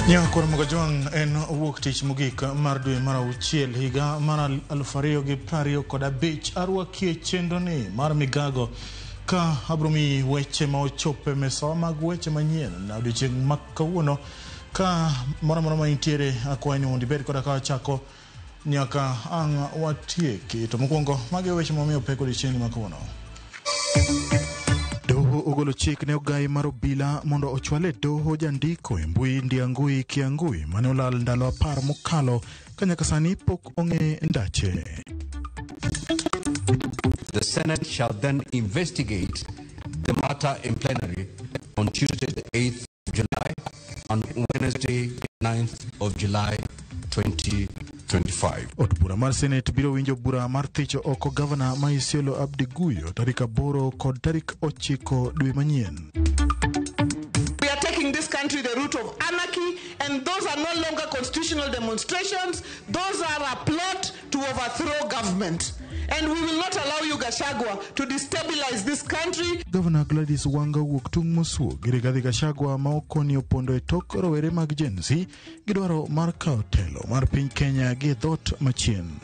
Nyakwar Mogajwang' en wuok tich mogik mar dwe mar auchiel higa mar 2025. Arwakie chenroni mar migago ka abiro miyi weche ma ochopo e mesawa mag weche manyien odiochieng' ma kawuono. Ka moro amora ma intiere, akwayi ni mondo ibed koda ka wachako nyaka ang' watieki. To mokwongo, magi e weche mamiyo pek odiochieng'ni ma kawuono. Doho ogolo chik ne ogai mar obila mondo ochwal e doho jandiko e mbui Ndiangui Kiangui mane olal ndalo 10 mokalo ka nyaka sani pok ong'e ndache. The Senate shall then investigate the matter in plenary on Tuesday, the 8th of July, and Wednesday, 9th of July, 2025. Od bura mar Senate biro winjo bura mar thicho oko gavana ma Isiolo Abdi Guyo tarik 8 kod tarik 9 dwe manyien. We are taking this country the route of anarchy, and those are no longer constitutional demonstrations. Those are a plot to overthrow government. And we will not allow you, Gachagua, to destabilize this country. Gavana Gladys Wanga owuok tung' mosuo gi Rigathi Gachagua ma okoni opondo e tok rowere mag Gen Z gi dwaro mar kawo telo mar piny Kenya gi e dhoot machien.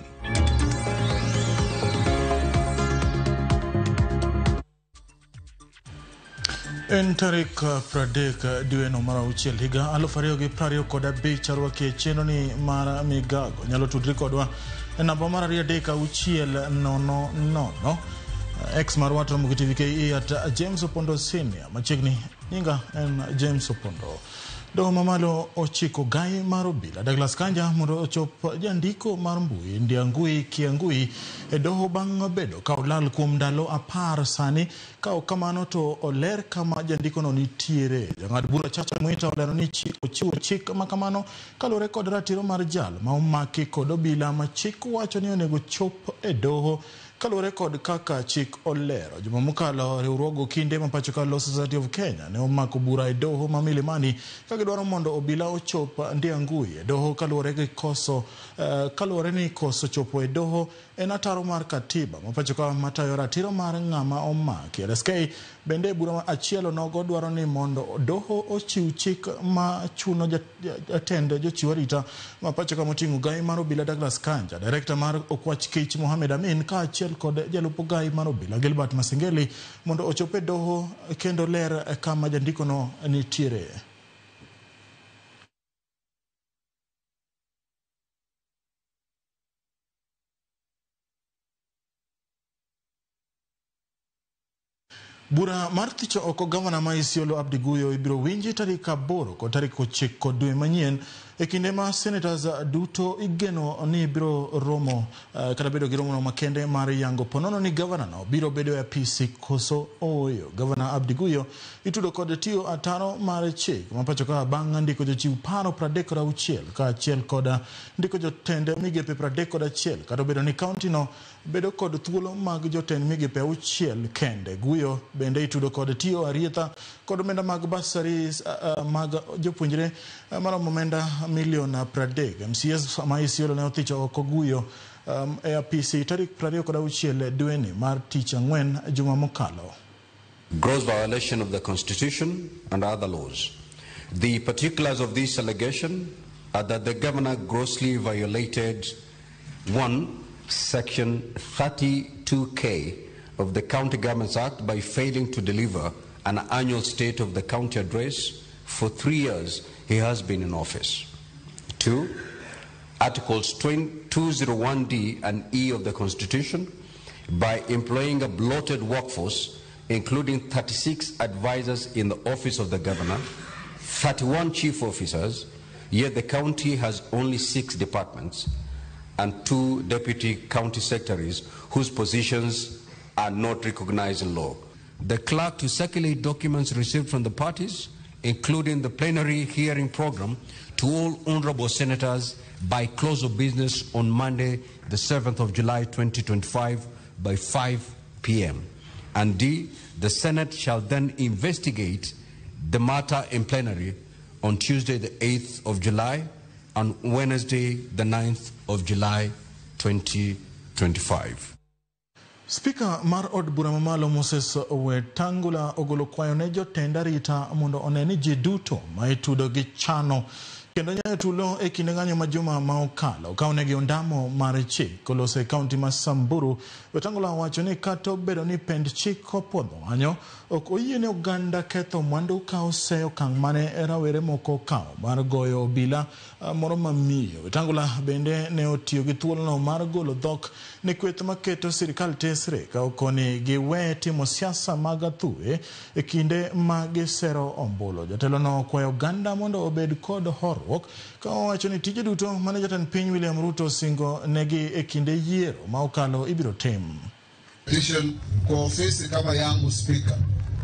En tarik 30 dweno mar auchiel higa 2025. Arwaki e chenro ni mar migago. Nyalo tudri kodwa e namba mar 236 000. X mar wat Ramogi TV KE at James Opondo Senior. Machiegni nyinga en James Opondo. Doho mamalo ochiko gai mar obila Douglas Kanja mondo ochop jandiko mar mbui Ndiangui Kiangui e doho bang' bedo ka olal kuom ndalo 10 sani. Ka ok kamano to oler kama jandikono nitiere. Jang'ad bura Chacha Mwita olero ni ochiwo chik ma kamano kaluwore kod ratiro mar jal ma omaki kod obila ma chik wacho ni onego chop e doho kaluwore kod kaka chik olero. Juma mokalo, riwruog okinde ma pacho ka Law Society of Kenya ne omako bura e doho ma Milimani ka gidwaro mondo obila ochop Ndiangui e doho kaluwore gi koso kaluwore ni koso chopo e doho en ataro mar katiba ma pacho ka matayo ratiro mar ng'ama omaki. LSK bende e bura achiel onogo dwaro ni mondo doho ochiw chik ma chuno jatend jochiw arita ma pacho ka moting'o gai mar obila Douglas Kanja, direkta mar Okwach Kich Mohamed Amin kaachiel kod jalup gai mar obila Gilbert Masengeli mondo ochop e doho kendo ler kama jandikono nitiere. Bura mar thicho oko gavana ma Isiolo Abdi Guyo ibiro winji tarik 8 kod tarik 9 dwe manyien e kinde ma senators duto igeno ni biro romo kata bedo gi romono makende mar yango ponono ni gavana no biro bedo e apisi koso ooyo. Gavana Abdi Guyo itudo kod tiyo ataro mar chik ma pacho ka bang' ndiko jochiw paro 36 kaachiel kod ndiko jotend migepe 31 kata obedo ni kaunti no bedo kod thuolo mag jotend migepe 6 kende. Guyo bende itudo kod tiyo arietha kod omenda mag bursaries mag jopuonjre maromo omenda milion 30. MCS ma Isiolo ne othicho oko Guyo e apisi tarik 26 dweni mar tich ang'wen juma mokalo. Gross violation of the Constitution and other laws. The particulars of this allegation are that the governor grossly violated 1, Section 32K of the County Governments Act by failing to deliver an annual State of the County address for 3 years he has been in office. 2, Articles 201D and E of the Constitution by employing a bloated workforce, including 36 advisors in the office of the governor, 31 chief officers, yet the county has only 6 departments and 2 deputy county secretaries whose positions are not recognized in law. The clerk to circulate documents received from the parties, including the plenary hearing program, to all honorable senators by close of business on Monday, the 7th of July, 2025, by 5 p.m. And D, the Senate shall then investigate the matter in plenary on Tuesday, the 8th of July, and Wednesday, the 9th of July, 2025. Spika mar od bura mamalo Moses Wetangula ogolo kwayo ne jotend arita mondo one ni ji duto ma itudo gi chano Kendo nyayo tulo e kinde ng'anyo ma juma ma okalo kaonegi ondamo mar chik oloso e kaunti ma Samburu. Wetangula owacho ni kata obedo ni pend chik opuodho ng'anyo, ok oyiene oganda ketho mwandu ka oseyo okang' mane rawere moko okawo mar goyo obila moro mamiyo. Wetangula bende ne otiyo gi thuolono mar golo dhok ne kweth maketo sirikal tesre ka okoni giwe timo siasa mag athuwe e kinde ma gisero ombulu. Jatelono okwayo oganda mondo obed kod horuok ka owacho ni tije duto mane jatend piny William Ruto osingo negi e kinde yiero ma okalo ibiro tim. Petition kwa ofisi kama yangu spika,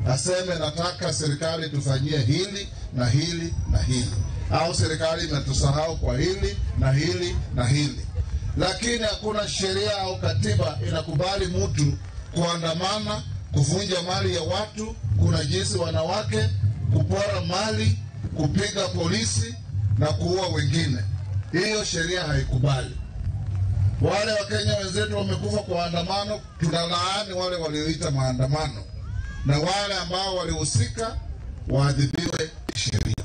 aseme nataka serikali tufanyie hili na hili na hili, au serikali imetusahau kwa hili na hili na hili. Lakini hakuna sheria au katiba inakubali mtu kuandamana, kuvunja mali ya watu, kunajisi wanawake, kupora mali, kupiga polisi na kuua wengine. Hiyo sheria haikubali. Wale Wakenya wenzetu wamekufa kwa maandamano, tunalaani wale walioita maandamano na wale ambao walihusika waadhibiwe sheria.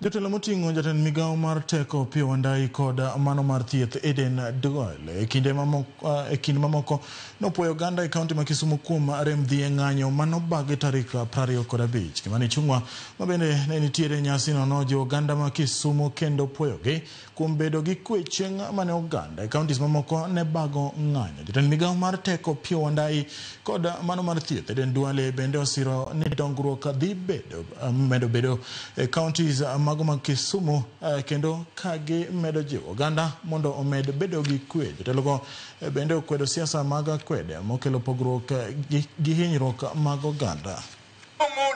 Jotelo moting'o jatend migawo mar teko Opiyo Wandayi kod mano mar thieth Eden Duale e kinde mamoko nopuoyo oganda e kaunti ma Kisumu kuom rem dhi e ng'anyo manobagi tarik 25. Kimani Ichung'wa ma bende ne nitiere e nyasino nojiwo oganda ma Kisumu kendo puoyogi kuom bedo gi kwe chieng' mane oganda e kauntis mamoko ne bago ng'anyo. Jatend migawo mar teko Opiyo Wandayi kod mano mar thieth Eden Duale bende osiro ni dongruok dhi bedo medo bedo e kauntis mago mag Kisumu kendo ka gimedo jiwo oganda mondo omed bedo gi kwe. Jotelogo bende okwedo siasa mag akwede mokelo pogruok gi hinyruok mag oganda.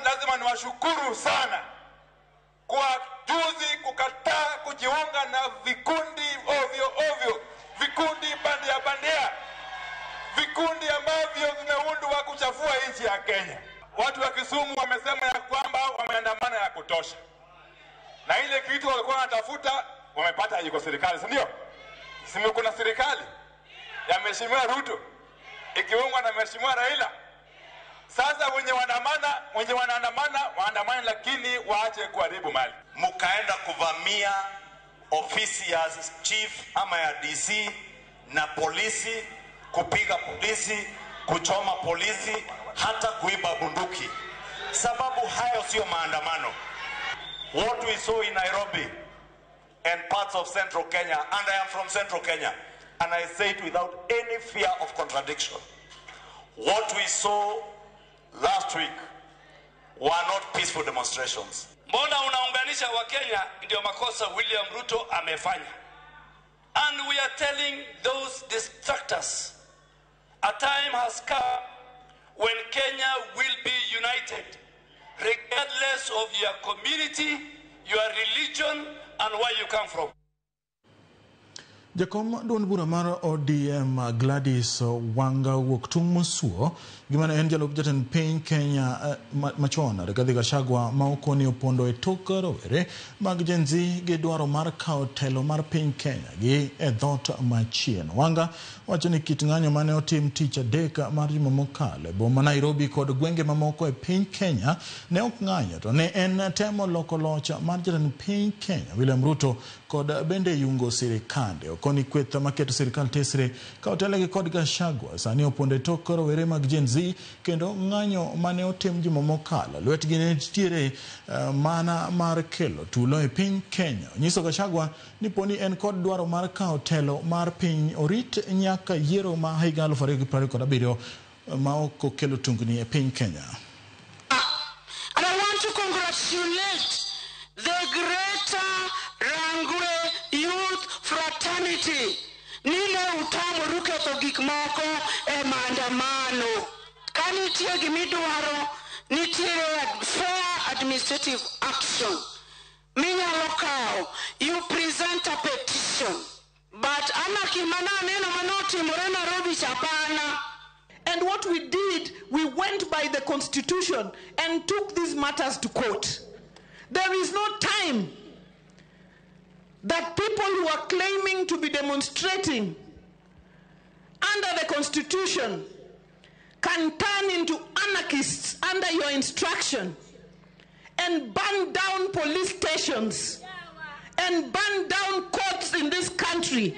Lazima niwashukuru sana kwa juzi kukataa kujiunga na vikundi ovyo ovyo, vikundi bandia bandia, vikundi ambavyo vimeundwa kuchafua nchi ya Kenya. Watu wa Kisumu wamesema ya kwamba wameandamana ya kutosha, na ile kitu walikuwa wanatafuta wamepata, iko serikali, si ndio? Si kuna serikali ya Mheshimiwa Ruto ikiungwa na Mheshimiwa Raila. Sasa wenye wanaandamana waandamane, lakini waache kuharibu mali. Mkaenda kuvamia ofisi ya chief ama ya DC na polisi, kupiga polisi, kuchoma polisi, hata kuiba bunduki. Sababu hayo sio maandamano. What we saw in Nairobi and parts of Central Kenya, and I am from Central Kenya, and I say it without any fear of contradiction. What we saw last week were not peaceful demonstrations. Mbona unaunganisha wa Kenya? Ndio makosa William Ruto amefanya. And we are telling those distractors, a time has come when Kenya will be united, regardless of your community, your religion, and where you come from. Jakom duond bura mar ODM Gladys Wanga wuok tung' mosuo gimane en jalup jatend piny Kenya machon Rigathi Gachagua ma okoni opondo e tok rowere mag Gen Z gi dwaro mar kawo telo mar piny Kenya gi e dhot machien. Wanga wacho ni kit ng'anyo mane otim tich adek mar juma mokalo e boma Nairobi kod gwenge mamoko e piny Kenya ne ok ng'anyo to ne en temo loko loch mar jatend piny Kenya William Ruto kod bende yungo sirikande. Okoni kweth maketo sirikal tesre ka otelegi kod Gachagua sani opondo e tok rowere mag Gen Z kendo ng'anyo mane otim juma mokalo lwetgi ne nitiere mana mar kelo tulo e piny Kenya. Onyiso Gachagua ni poni en kod dwaro mar kawo telo mar piny orit nyaka yiero ma higa 2027 ma ok okelo tungni e piny Kenya. And I want to congratulate the Greater Rangwe Youth Fraternity. Nile utamoru ketho gik moko e maandamano. Ka nitie gimidwaro, nitiere fair administrative action minyalo kawo. You present a petition. But anarchy mana aneno manotimore Nairobi cha hapana. And what we did, we went by the Constitution and took these matters to court. There is no time that people who are claiming to be demonstrating under the Constitution can turn into anarchists under your instruction and burn down police stations and burned down courts in this country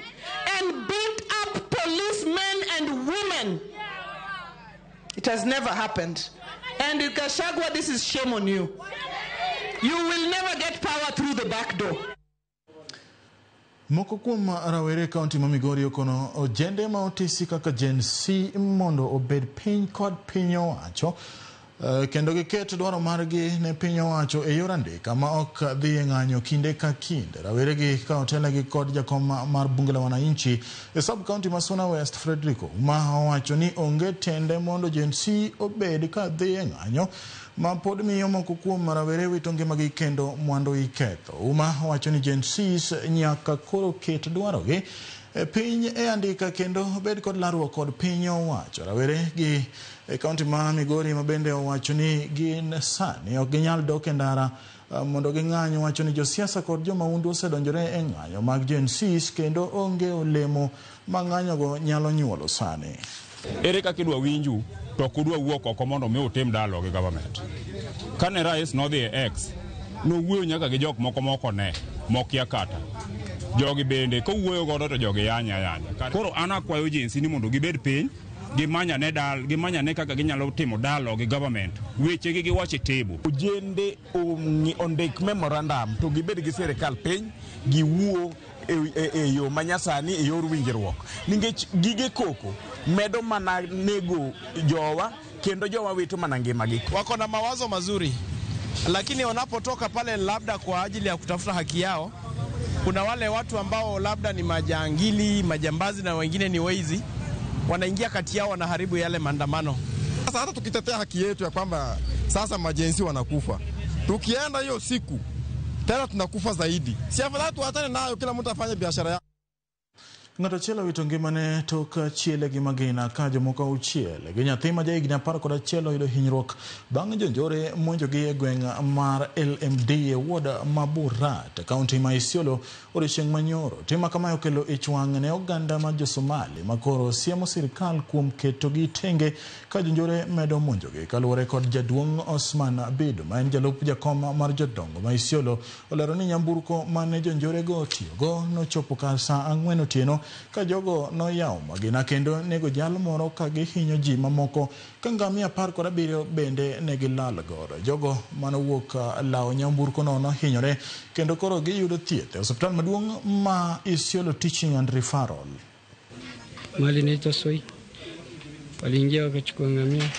and beat up policemen and women. It has never happened. And in Gachagua, this is shame on you. You will never get power through the back door. Moko kuom rawere e kaunti ma Migori okono ojende ma otisi kaka Gen Z mondo obed piny kod piny owacho kendo giket dwaro margi ne piny owacho e yor andika ma ok dhi e ng'anyo kinde ka kinde. Rawere gi ka otelnegi kod jakom mar bunge la wananchi e sub county ma Suna West Frederick ma owacho ni onge tiende mondo Gen Z obed ka dhi e ng'anyo ma pod miyo moko kuom rawere wito ngimagi kendo mwandu iketho. Uma owacho ni Gen Zs nyaka koro ket dwarogi e piny e andika kendo bed kod larruok kod piny owacho. Rawere gi e kaunti ma Migori ma bende owacho ni gin sani ok ginyal dok e ndara mondo ging'any wacho ni josiasa kod jomahundu osedonjore e ng'anyo mag Gen Zs kendo onge olemo ma ng'anyogo nyalo nyuolo sani. Ere kaka idwa winju to ok udwa wuok oko mondo mi utim dialogue gi government. Kane rais nodhi e X, nowuoyo nyaka gi jok moko moko ne, mokia kata. Jogi bende kowuoyo godo to jogi yanye ayanya. Koro an akwayo Gen Z ni mondo gibed piny, gimanyane kaka ginyalo timo dialogue gi government. Wechegi giwach e table. Ojende ondik memorandum to gibed gi sirikal piny, giwuo e yo manyasani e yor winjruok. Nikech gige koko medo mana nego jowa kendo jowa wito mana ngimagi. Wako na mawazo mazuri, lakini wanapotoka pale labda kwa ajili ya kutafuta haki yao, kuna wale watu ambao labda ni majangili, majambazi na wengine ni wezi, wanaingia kati yao wanaharibu yale maandamano. Sasa hata tukitetea haki yetu ya kwamba sasa majenzi wanakufa, tukienda hiyo siku tena tunakufa zaidi. Si afadhali tuachane nayo, kila mtu afanye biashara yake. Ng'ato achiel owito ngimane tok chiele gi magina ka jomoko auchiel gi nyathi ma jahigni 11 oyudo hinyruok bang' jonjore monjogi e gweng' mar LMD e ward ma Burat, kaunti ma Isiolo odiochieng' manyoro. Tim ma kamae okelo ich wang' ne oganda mar jo-Somali ma koro siemo sirikal kuom ketogi tenge ka jonjore medo monjogi. Kaluwore kod jaduong' Osman Abido ma en jalup jakom mar jodongo ma Isiolo, olero ni nyamburko mane jonjorego otiyogo nochopo kar saa 4 otieno ka jogo noyawo magina kendo nego jal moro ka gihinyo ji mamoko ka ngamia 17 bende ne gilal godo. Jogo manowuok lawo nyamburkono nohinyore kendo koro giyudo thieth e osiptal maduong' ma Isiolo Teaching and Referral. Mali inaitwa Soi. Waliingia wakachukua ngamia,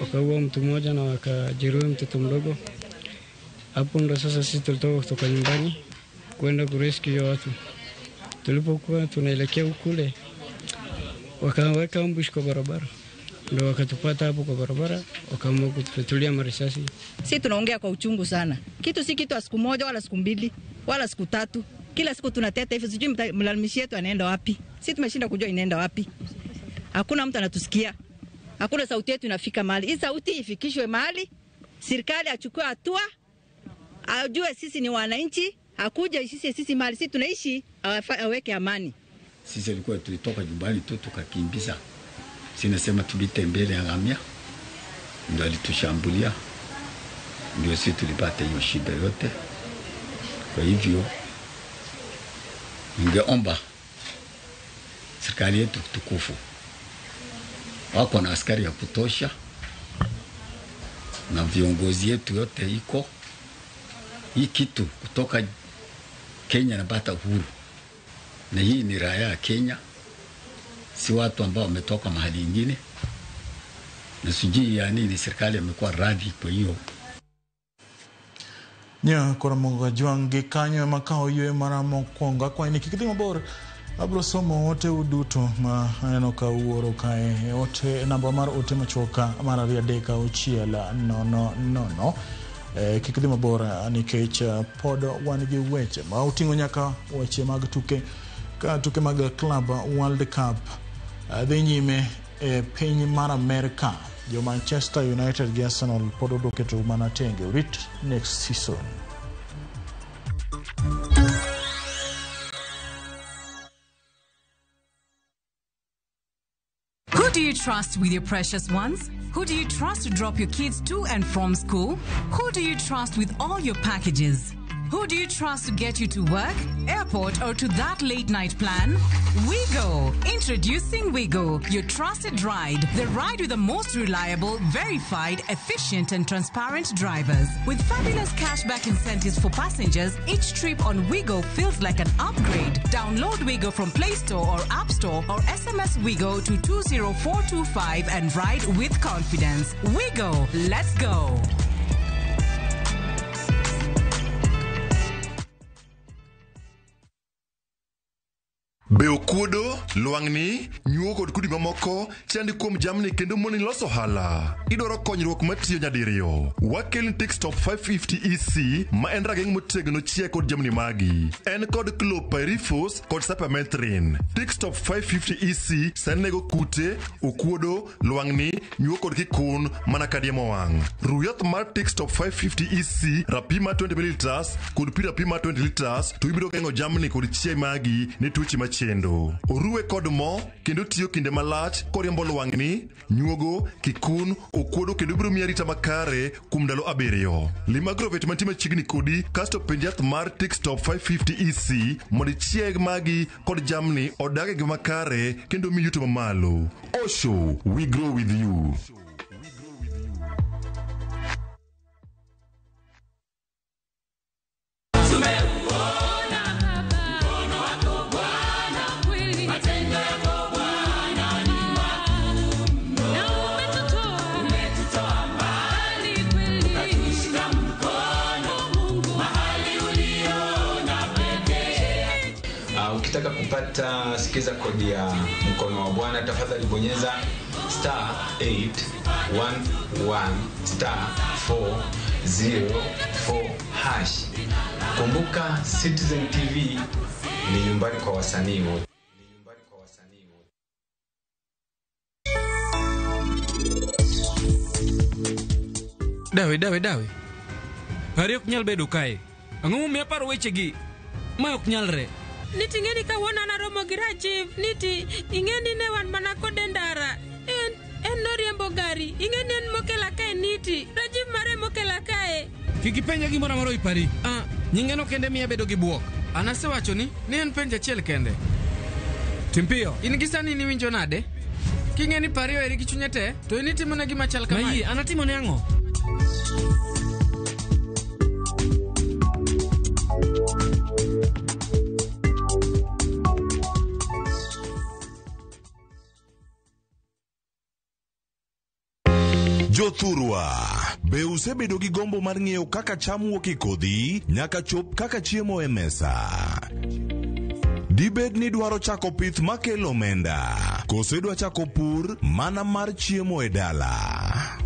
wakaua mtu mmoja na wakajeruhi mtoto mdogo. Hapo ndo sasa sisi tulitoka kutoka nyumbani kwenda kurescue watu. Tulipokuwa tunaelekea kule wakaweka ambush kwa barabara, ndio wakatupata hapo kwa barabara, wakaamua kutufuatilia marisasi. Sisi tunaongea kwa uchungu sana. Kitu si kitu siku moja wala siku mbili wala siku tatu. Kila siku tunateta hivi, sijui mlalamishi yetu anaenda wapi. Sisi tumeshinda kujua inaenda wapi. Hakuna mtu anatusikia. Hakuna sauti yetu inafika mahali. Hii sauti ifikishwe mahali, serikali achukue hatua, ajue sisi ni wananchi. Hakuja sisi mahali sisi tunaishi, aweke amani. Sisi ilikuwa tulitoka nyumbani tu tukakimbiza. Sinasema tulitembele ngamia, ndio alitushambulia, ndio sisi tulipata hiyo shida yote. Kwa hivyo ningeomba serikali yetu tukufu, wako na askari ya kutosha na viongozi yetu yote iko hii kitu kutoka Kenya napata uhuru, na hii ni raia ya Kenya, si watu ambao wametoka mahali ingine, na sijui ya nini serikali imekuwa radhi kwa hiyo. Nya koro Jwang' gi kanyo ema ka oywe mara mokwongo. Akwayi ni kik idhi mabor, abiro somo ote uduto ma aneno ka uoro kae. Ote namba mar ote machuok mar 2 3 6 0 0. Kik idhi mabor nikech pod wan gi weche ma oting'o nyaka weche mag tuke ka tuke mag Club World Cup dhi nyime e piny mar Amerka. Jo Manchester United gi Arsenal pod odok e tugo mana tenge. Orit next season. Who do you trust with your precious ones? Who do you trust to drop your kids to and from school? Who do you trust with all your packages? Who do you trust to get you to work, airport, or to that late night plan? WeGo! Introducing WeGo, your trusted ride. The ride with the most reliable, verified, efficient, and transparent drivers. With fabulous cashback incentives for passengers, each trip on WeGo feels like an upgrade. Download WeGo from Play Store or App Store or SMS WeGo to 20425 and ride with confidence. WeGo! Let's go! Be okuodo, lwang'ni, nyuo kod kudi mamoko chandi kuom jamni kendo moni loso ohala. Idwaro konyruok matiyo nyadiriyo. Wakelni Tickstop 550 EC ma en rageng' motegno chiaye kod jamni magi. En kod chlorpyrifos kod cypermethrin. Tickstop 550 EC sani nego kute, okuodo, lwang'ni, nyuo kod kikun mana ka diemo wang'. Ru yath mar Tickstop 550 EC rapim mar 20 ml kod pi rapim mar 20 liters to ibiro geng'o jamni kod chiaye magi ne tuoche machendo. Oruwe kod mo kendo tiyo kinde malach koriembo lwang'ni, nyuogo, kikun, okuodo kendo biro miyi arita makare kuom ndalo 7. Lim agrovet mantie machiegni kodi kasto penj yath mar Tickstop 550 EC mondo ichieg magi kod jamni odag e ngima makare kendo miyi yuto mamalo. Osho, we grow with you. Ukitaka kupata sikiza kodi ya mkono wa Bwana, tafadhali bonyeza star 811 star 404 hash. Kumbuka Citizen TV ni nyumbani kwa wasanii wote. Dawe, dawe, dawe. Pari ok nyal bedo kae. Ang'o momiyo aparo wechegi? Ma ok nyalre. Niti ing'eni kawuono an aromo gi Rajiv. Niti ing'eni ne wan mana kode ndara. En noriembo gari. Ing'eni en mokela kae niti. Rajiv mare mokela kae. Kik ipenja gimoro amora ipari. Ah, nyingeno kende miya bedo gi buok. An asewacho ni en penjo achiel kende. Tim piyo. In gi sani niwinjo nade? King'eni pari oheri gi chunye te, to in itimone gima chal kamae. Mayie, an atimone ang'o? Jothurwa, be usebedo gi gombo mar ng'eyo kaka cham wuok e kodhi nyaka chop kaka chiemo e mesa? Dibed ni dwaro chako pith makelo omenda, koso idwa chako pur mana mar chiemo e dala?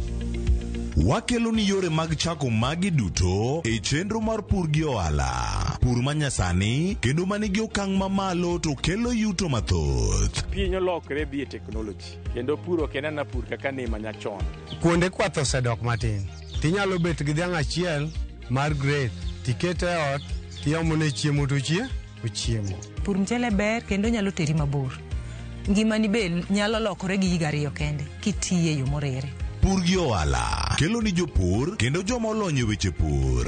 Wakelo ni yore mag chako magi duto e chenro mar pur gi ohala. Pur manyasani kendo manigi okang' mamalo to kelo yuto mathoth. Piny olokre dhi e teknoloji kendo pur ok en ana pur kaka ne manyachon. Kuonde kwath osedok matin. Tinyalo bet gi dhiang' achiel mar grade, tikete e ot, tiomone chiemo to ochiemo. Pur mchele ber kendo nyalo teri mabor. Ngimani be nyalo lokore gi higa 2 kende kitiye yo morere. Pur gi ohala kelo ni jopur kendo joma olony e weche pur.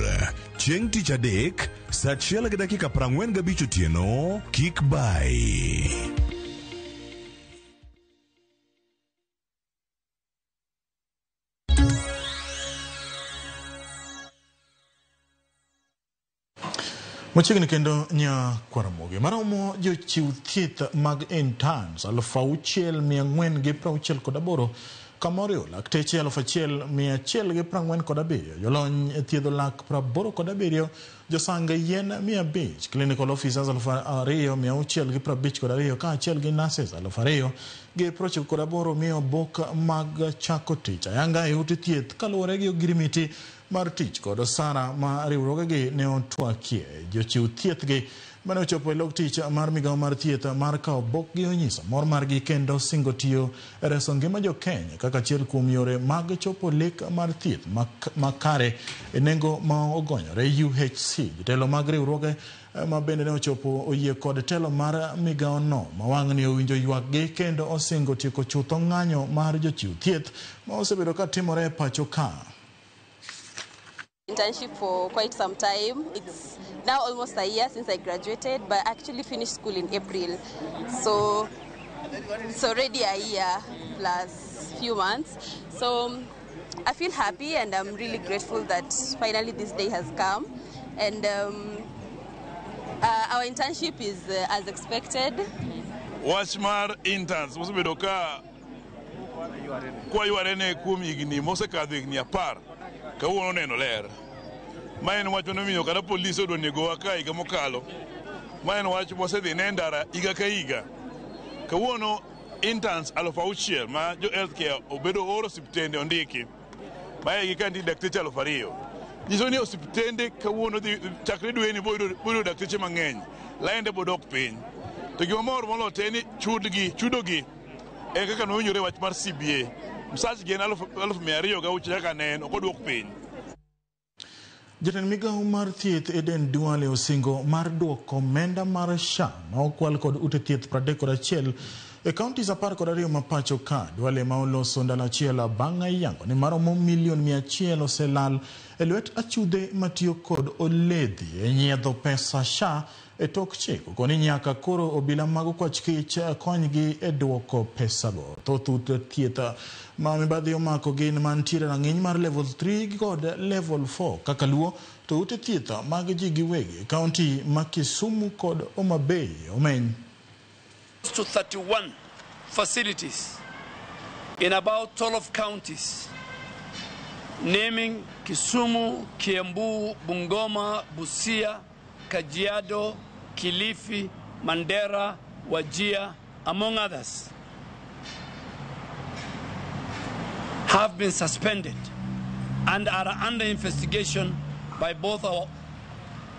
Chieng' tich adek, saa 1:45 otieno, kik bai. Machiegni kendo nya Kwaramogi maromo jochiw thieth mag interns 6,468 kamoriwo lakteche 1,147 jolony e thiedho lak 87 josang yien 500 clinical officers 2,652 kaachiel gi nurses 2,098 miyo bok mag chako tich ayanga e ute thieth kaluwore gi ogirimiti mar tich kod osara ma riwruogegi ne otwakie. Jochiw thiethgi mane ochopo e log tich mar migawo mar thieth mar kawo bokgi onyiso mor margi kendo singo tiyo e reso ngima jo Kenya kaka achiel kuom yore mag chopo lek mar thieth makare e nengo ma ogonyore UHC. Jotelo mag riwruoge ma bende ne ochopo oyie kod telo mar migawo no ma wang'ni owinjo ywakgi kendo osingo tieko chutho ng'anyo mar jochiw thieth ma osebedo ka timore e pacho ka. Internship for quite some time. It's now almost a year since I graduated, but I actually finished school in April. So it's already a year plus few months. So I feel happy and I'm really grateful that finally this day has come. And our internship is as expected. Wach mar interns mosebedo ka kwayware kuom higni mosekadho higni 10 kawuono neno ler. Ma en wach manomiyo kata polis odwa negowa ka higa mokalo. Ma en wach mosedhi ne ndara higa ka higa. Kawuono interns 6,000 ma jo healthcare obedo oro osiptende ondiki. Mae gi ka nitie dakteche 2,000. Nyiso ni osiptende kawuono dhi chakre dweni boyudo dakteche mang'eny. Lainde bodok piny. To gima mor moloyo te ni chudogi e kaka nowinjore wach mar CBA. Msach gi en 206,000 kaka ne en, ok odwok piny. Jatend migawo mar thieth Eden Duale osingo mar duoko omenda mar SHA ma okwal kod ute thieth 31 e counties 12 ma pacho ka. Duale ma oloso ndalo achiel bang' yango ni maromo milion 100 oselal e lwet achudhe matiyo kod oledhi e nyiedho pesa SHA e tok chik. Koni nyaka koro obila mag okwach kich konygi e duoko pesago. Thoth ute thieth ma mibadhi omako gin mantiere rang'iny mar level 3 kod level 4 kaka luo, to ute thieth mag ji giwegi kaunti ma Kisumu kod Homa Bay omeny. To 31 facilities in about 12 counties, naming Kisumu, Kiambu, Bungoma, Busia, Kajiado, Kilifi, Mandera, Wajir, among others, have been suspended and are under investigation by both our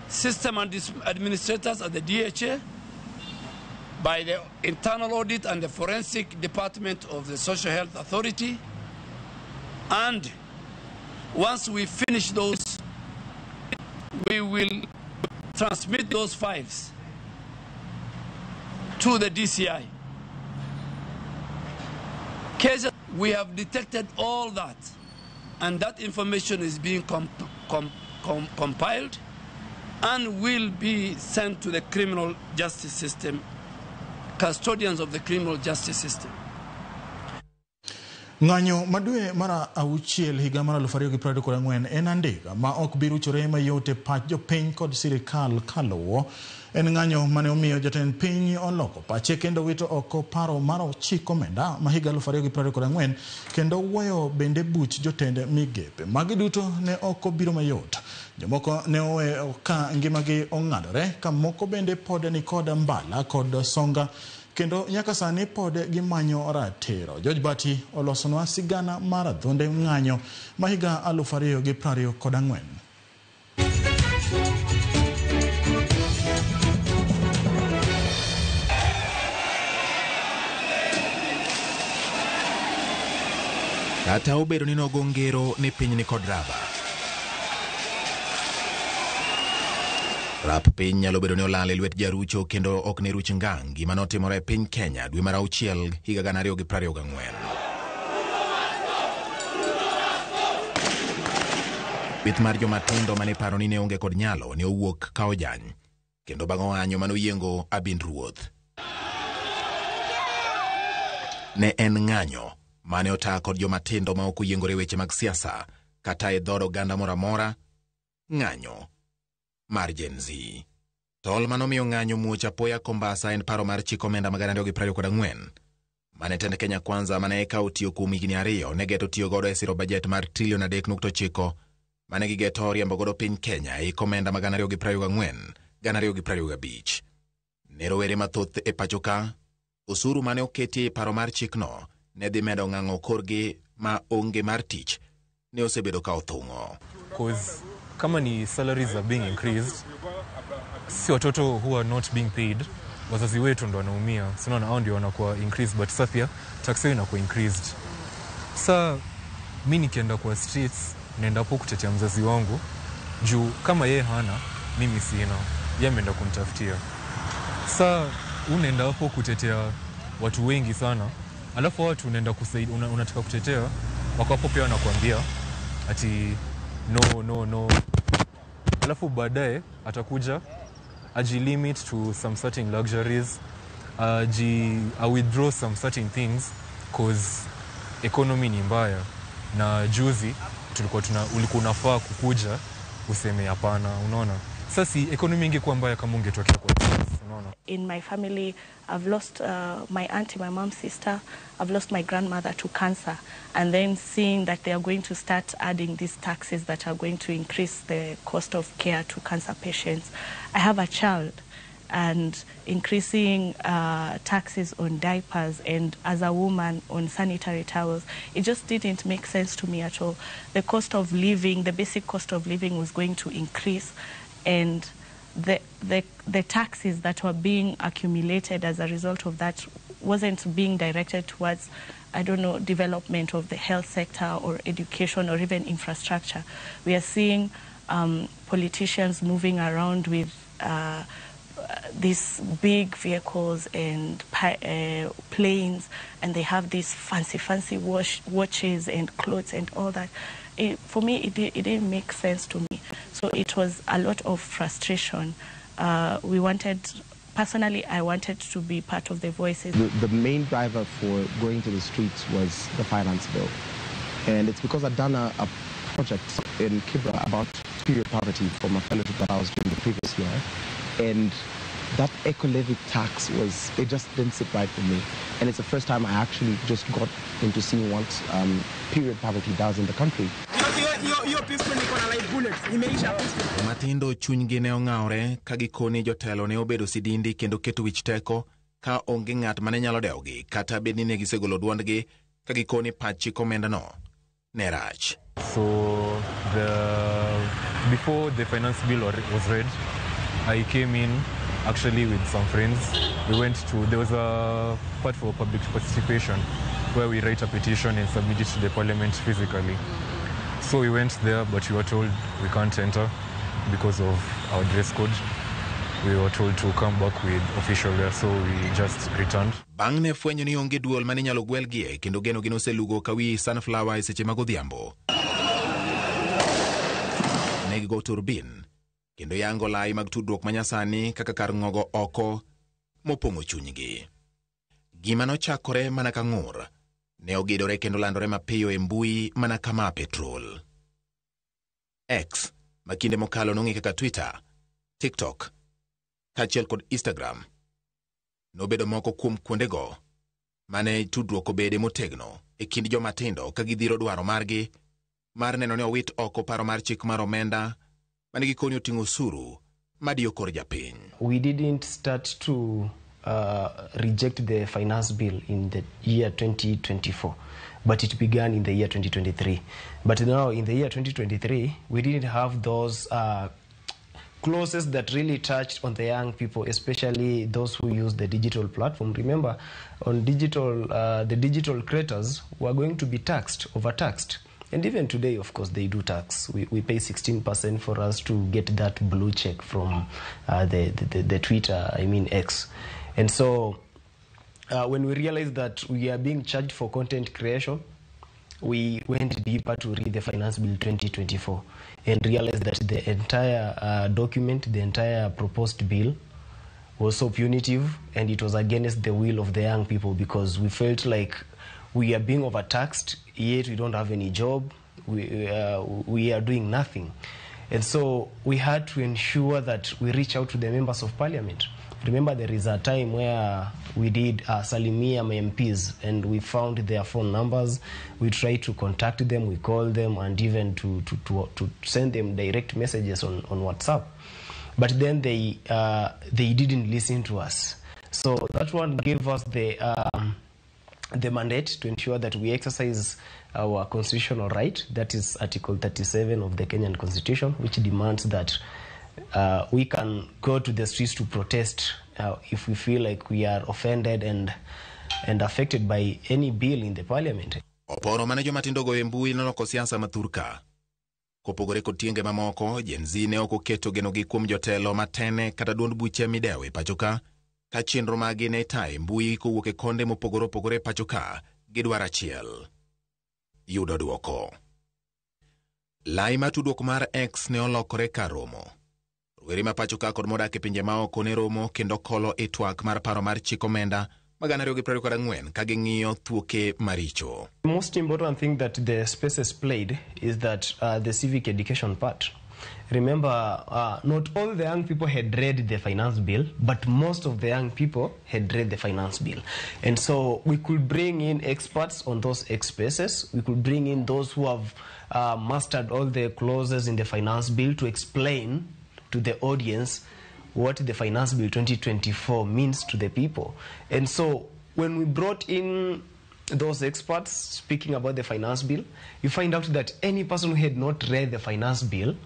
system administrators at the DHA, by the internal audit and the forensic department of the Social Health Authority. And once we finish those, we will transmit those files to the DCI. Cases, we have detected all that, and that information is being compiled and will be sent to the criminal justice system, custodians of the criminal justice system. Ng'anyo madwe mar auchiel higa mar 2024 en andika ma ok bi ruchore mayot e pach jopiny kod sirikal kaluwo. En ng'anyo mane omiyo jatend piny oloko pache kendo wito oko paro mar chik omenda ma higa 2024 kendo wuoyo bende buch jotend migepe. Magi duto ne ok obiro mayot. Jomoko ne oweyo ka ngimagi ong'adore, ka moko bende pod ni kod mbala kod songa, kendo nyaka sani pod gimanyo ratiro. George Bati olosonwa sigana mar adhonde ng'anyo ma higa 2024. Kata obedo ni nogo ngero ni piny ni kod raba, rap piny nyalo bedo ni olal e lwet jarucho kendo ok ne ruch ngang' gima notimore e piny Kenya dwe mar auchiel higa 2024. Kweth mar jomatindo mane paro ni ne onge kod nyalo ne owuok ka ojany kendo bang' ong'anyo manoyiengo abind ruoth. Ne en ng'anyo mane ota kod jomatindo ma ok oyiengore weche mag siasa kata e dhood oganda moro amora, ng'anyo mar Gen Z. Tol manomiyo ng'anyo muoch apoya Kombasa en paro mar chik omenda mag 2024 mane tend Kenya Kwanza mane eka otiyo kuom higni 2 ne geto tiyo godo e siro bajet mar trilion 3.9 mane gigeto riembo godo piny Kenya e omenda mag 2024-2025. Ne rowere mathoth e pacho ka, osuru mane oketi e paro mar chikno ne dhi medo ng'ang'o korgi ma onge mar tich ne osebedo ka othung'o. Cause kama ni salaries are being increased, si watoto who are not being paid, wazazi wetu ndo wanaumia. Si unaona hao ndio wanakuwa increased, but sasa pia tax yao inakuwa increased. Sa mi nikienda kwa streets naenda hapo kutetea mzazi wangu juu kama yeye hana, mimi sina, yeye ameenda kunitafutia. Sa unaenda hapo kutetea watu wengi sana, alafu watu unaenda kusaidia, unataka kutetea, wako hapo pia wanakuambia ati No, no, no, alafu baadaye atakuja ajilimit to some certain luxuries, aji a withdraw some certain things cause economy ni mbaya, na juzi tulikuwa tuna ulikuwa unafaa kukuja useme hapana. Unaona, sasa si economy ingekuwa mbaya kama ungetokea kwa streets, unaona. In my family, I've lost my auntie, my mom's sister. I've lost my grandmother to cancer. And then seeing that they are going to start adding these taxes that are going to increase the cost of care to cancer patients. I have a child, and increasing taxes on diapers and, as a woman, on sanitary towels, it just didn't make sense to me at all. The cost of living, the basic cost of living was going to increase, and the taxes that were being accumulated as a result of that wasn't being directed towards, I don't know, development of the health sector or education or even infrastructure. We are seeing politicians moving around with these big vehicles and planes, and they have these fancy, fancy watches and clothes and all that. For me, it didn't make sense to me. So it was a lot of frustration. Personally, I wanted to be part of the voices. The main driver for going to the streets was the finance bill. And it's because I'd done a project in Kibra about period poverty from a fellowship that I was doing the previous year. And that eco-levy tax was, it just didn't sit right with me. And it's the first time I actually just got into seeing what period poverty does in the country. Matindo chunygi ne ong'awre ka gikoni jotelo ne obedo sidindi kendo keto wich teko ka onge ng'at mane nyalo dewogi kata bed ni ne gisegolo duondgi ka gikoni pach chik omendano ne rach. So before the finance bill was read, I came in actually with some friends. We went to, there was a part for public participation where we write a petition and submit it to the parliament physically. So we went there, but we were told we can't enter because of our dress code. We were told to come back with official wear, so we just returned. Bang' ne fwenyo ni onge duol mane inyalo gwelgie kendo genogi noselugo ka wi sunflower e seche mag odhiambo. Ne gigo turbin kendo yango lai mag tudruok manyasani kaka kar ng'ogo oko mopong'o chunygi. Gima nochakore mana ka ng'ur ne ogidore kendo landore mapiyo e mbui mana kama petrol. X ma kinde mokalo nong'e kaka Twitter, TikTok kaachiel kod Instagram nobedo moko kuom kuondego mane tudruok obede motegno e kind joma tindo ka gidhiro dwaro margi mar neno ni owit oko paro mar chik mar omenda mane gikoni oting'o osuru madiyo kor japiny. We didn't start to reject the finance bill in the year 2024, but it began in the year 2023. But now in the year 2023, we didn't have those clauses that really touched on the young people, especially those who use the digital platform. Remember, on digital, the digital creators were going to be taxed, overtaxed. And even today, of course, they do tax. We pay 16% for us to get that blue check from the Twitter, I mean X. And so when we realized that we are being charged for content creation, we went deeper to read the Finance Bill 2024 and realized that the entire document, the entire proposed bill was so punitive, and it was against the will of the young people, because we felt like we are being overtaxed, yet we don't have any job, we are doing nothing. And so we had to ensure that we reach out to the members of parliament. Remember, there is a time where we did Salimia MPs, and we found their phone numbers. We tried to contact them, we called them, and even to send them direct messages on WhatsApp. But then they didn't listen to us. So that one gave us the mandate to ensure that we exercise our constitutional right. That is Article 37 of the Kenyan Constitution, which demands that we can go to the streets to protest if we feel like we are offended and affected by any bill in the parliament. Oporo mane joma go e mbui noloko siasa mathurka. Kopogore kod tienge mamoko, Gen Z ne ok oketo genogi kuom jotelo matene kata duond buche midewo e pachoka, ka chenro magi ne itayo e mbui kowuok e konde mopogore opogore e pachoka gi dwaro achiel: yudo duoko. Lai mar tudruok mar X ne olokore kar romo. Rowere ma pacho ka kod modak e pinje maoko ne romo kendo kolo e twak mar paro mar chik omenda ma 2024 ka ging'iyo thuoke maricho. The most important thing that the spaces played is that the civic education part. Remember, not all the young people had read the finance bill, but most of the young people had read the finance bill. And so we could bring in experts on those spaces. We could bring in those who have mastered all the clauses in the finance bill to explain to the audience what the Finance Bill 2024 means to the people. And so when we brought in those experts speaking about the finance bill, you find out that any person who had not read the finance bill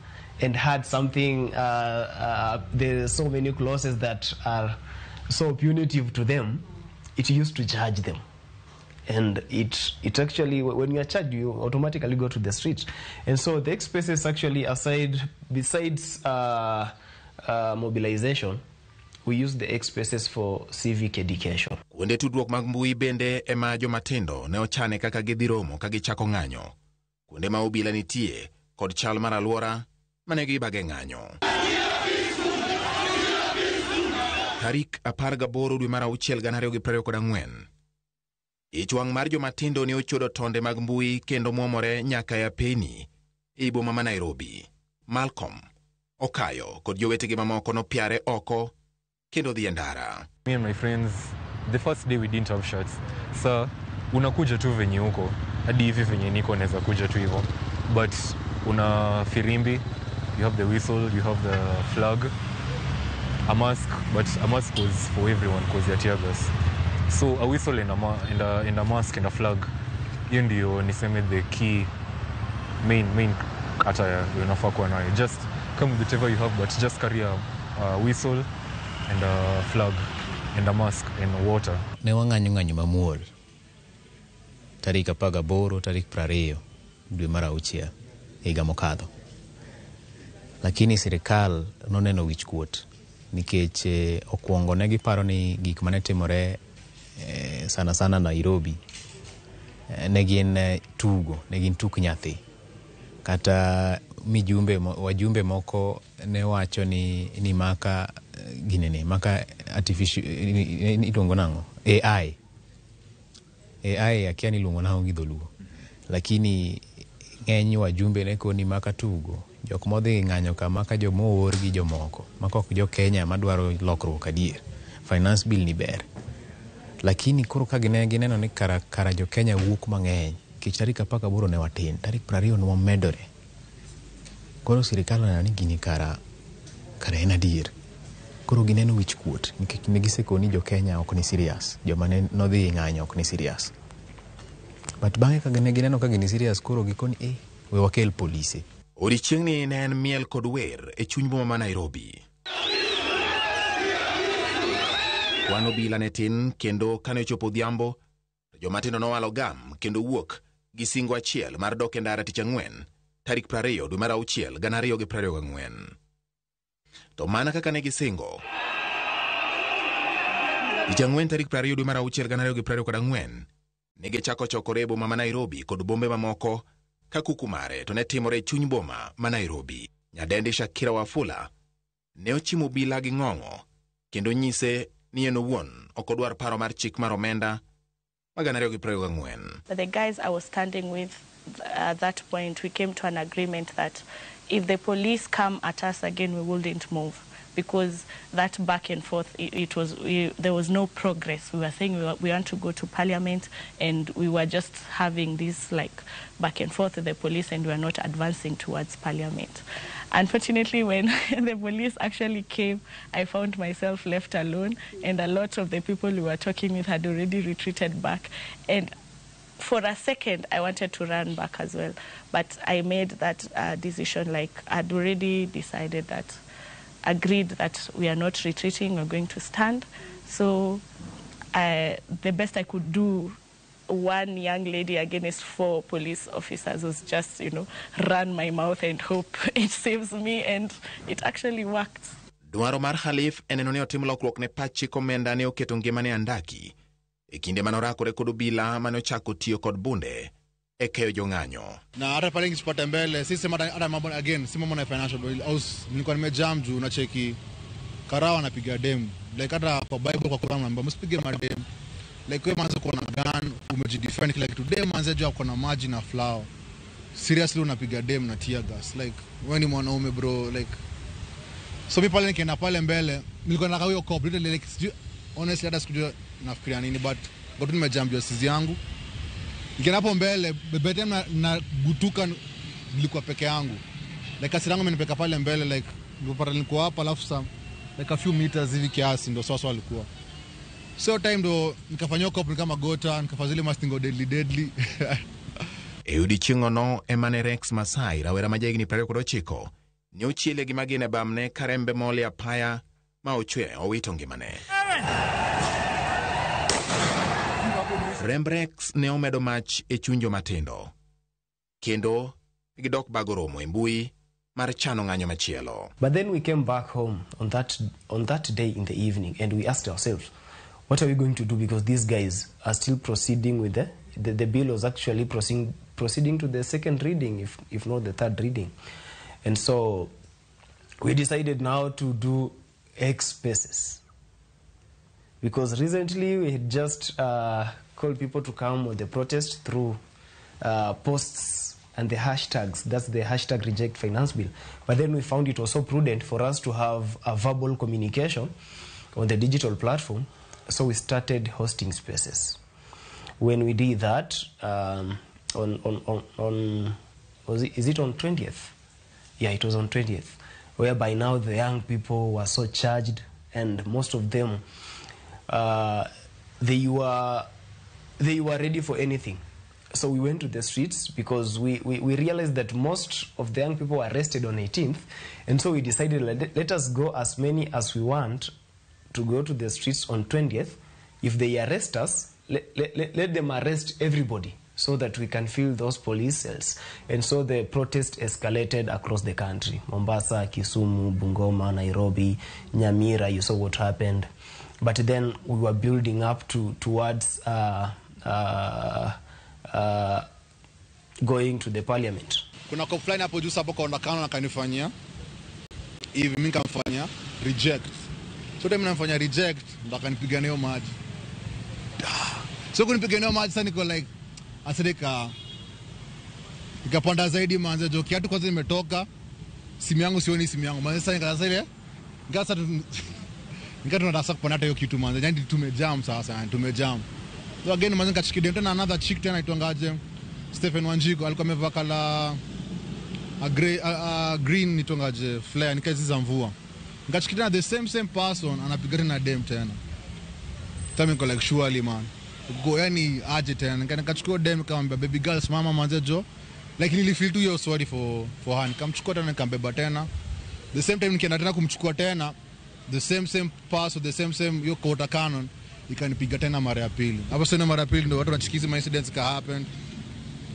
and had something, there's so many clauses that are so punitive to them, it used to judge them. And it actually, when you are charged, you automatically go to the street. And so the expenses actually, aside, besides mobilization, we use the expenses for civic education. Kuonde tudruok mag mbui bende ema jomatindo ne ochane kaka gidhi romo ka gichako ng'anyo. Kuonde ma obila nitie kod chal mar alwora mane gibage ng'anyo. Tarik 18 dwe mar auchiel 2024. Ich wang' mar jomatindo ne ochodo tonde mag mbui kendo mwomore nyaka e apeni ei boma ma Nairobi. Malcolm Okayo kod jowetegi mamoko nopiare oko kendo dhi e ndara. Me and my friends, the first day we didn't have shirts. Sa unakuja tu venye uko, hadi hivi venye niko naweza kuja tu hivyo. But una firimbi, you have the whistle, you have the flag, a mask, but a mask was for everyone because ya tear gas. So a whistle and a mask and a flag, hiyo ndio niseme the key main attire unafaa kuwa nayo. Just come with whatever you have, but just carry a whistle and a flag and a mask and water. Ne wang'anyo ng'anyo mamuol tarik 18 tarik 20 dwe mar auchiel higa mokadho. Lakini sirikal noneno wich kuot nikech okwongo ne giparo ni gik mane timore sana sana Nairobi ne gin tugo, ne gin tuk nyathi. Kata mijumbe wajumbe moko ne wacho ni maka ginene maka artificial iluongo nang'o AI akia ni iluongo nang'o gi dholuo, lakini ng'eny wajumbe ne koni maka tugo jok modhi ng'anyo ka maka joma oor gi jomoko maka ok jo Kenya madwaro lokruok adier. Finance bill ni ber, lakini koro ka gineno ni kara jo Kenya wuok mang'eny nikech tarik 18 ne watin, tarik 20 ne wamedore. Koro sirikal oneno ni gini kara en adier. Koro gineno wich kuot nikech ne gisekoni jo Kenya ok ni serious, joma ne nodhi ng'anyo ok ni serious. But bang'e ka ne gineno ka gini serious, koro gikoni we wakel polise. Odiechieng'ni ne en miel kod wer e chuny boma ma Nairobi. Kwan obila ne tin kendo kane ochopo odhiambo, jomatindo nowalo gam kendo wuok gi singo achiel mar dok e ndara tich ang'wen tarik 20 dwe mar auchiel 2024. To mana kaka ne gisingo, tich ang'wen tarik 20 dwe mar auchiel 2024 ne gichako chokore e boma ma Nairobi kod bombe mamoko ka kuku mare to ne timore e chuny boma ma Nairobi. Nyadendi Shakira Wafula ne ochimo obila gi ng'ong'o kendo nyise ni en owuon ok odwar paro mar chik mar omenda ma 2024. But the guys I was standing with at that point, we came to an agreement that if the police come at us again, we wouldn't move, because that back and forth, there was no progress. We were saying we want to go to parliament, and we were just having this like back and forth with the police, and we were not advancing towards parliament. Unfortunately, when the police actually came, I found myself left alone, and a lot of the people we were talking with had already retreated back. And for a second, I wanted to run back as well, but I made that decision, like I'd already decided that, agreed that we are not retreating, we're going to stand. So the best I could do, one young lady against 4 police officers, was just, run my mouth and hope it saves me, and it actually worked. Dwaro mar Khalif en neno ni otim lokruok ne pach chik omenda ne oketo ngimane andaki e kinde mane orakore kod obila mane ochako tiyo kod bunde e keyo jong'anyo. Na hata pale nikipata mbele sisi hata mambo again si mambo na financial bill au nilikuwa nimejam juu unacheki karawa anapiga dem like hata kwa Bible kwa Quran naomba msipige madem like wewe manze uko na gun umejidefend kila kitu dem manze juu uko na maji na flower seriously unapiga dem na tear gas like wewe ni mwanaume bro like so mimi pale nikienda pale mbele nilikuwa nataka huyo cop literally like sijui honestly hata sikujua nafikiria nini but got nimejam juu sizi yangu. Nikienda hapo mbele bebe na gutuka nilikuwa peke yangu like hasira yangu imenipeka pale mbele like nilipata nilikuwa hapa alafu some like a few meters hivi kiasi ndo sasa walikuwa so time ndo nikafanywa cop kama gota nikafanya zile mastingo deadly deadly. E odiechieng'ono ema ne Rex Masai, rawera ma jahigni 29, ne ochiele gi magina e bamne ka rembe mol e apaya ma ochwe owito ngimane. Remb Rex ne omedo mach e chuny jomatindo, kendo gidok bago romo e mbui mar chano ng'anyo machielo. But then we came back home on that day in the evening and we asked ourselves, what are we going to do, because these guys are still proceeding with the bill was actually proceeding to the second reading, if not the third reading. And so we decided now to do X spaces. Because recently we had just called people to come on the protest through posts and the hashtags. That's the hashtag reject finance bill. But then we found it was so prudent for us to have a verbal communication on the digital platform. So we started hosting spaces. When we did that, is it on 20th? Yeah, it was on 20th, whereby now the young people were so charged, and most of them, they were ready for anything. So we went to the streets because we realized that most of the young people were arrested on 18th, and so we decided let us go as many as we want to go to the streets on 20th. If they arrest us, let them arrest everybody so that we can fill those police cells. And so the protest escalated across the country. Mombasa, Kisumu, Bungoma, Nairobi, Nyamira, you saw what happened. But then we were building up towards going to the parliament. Kuna cop fulani hapo juu hapo kaona kana akanifanyia hivi, mimi nikamfanyia reject. So time namfanyia reject ndo akanipiga nayo maji. So kunipiga nayo maji sasa niko like asidika nikapanda zaidi manze jo kiatu kwanza nimetoka simu yangu sioni simu yangu manze sasa nikaanza ile ngasa nikatuna kupanda hata hiyo kitu manze yani tumejam sasa yani tumejam. So again manze nikachikidia tena another chick tena aitwangaje Stephen Wanjigo alikuwa amevaa kala a grey a green nitongaje flare nikazi za mvua. Nikachikidia the same person anapiga tena dem tena. Tami niko like surely man. Go yani aje tena nikachukua dem nikamwambia baby girl simama manze jo. Like nilifeel tu yo sorry for her. Nikamchukua tena nikambeba tena. The same time nikienda tena kumchukua tena the same pass the same yo quarter cannon ikanipiga tena mara ya pili. Hapo sasa mara ya pili ndio watu wanachikiza ma incidents ka happen.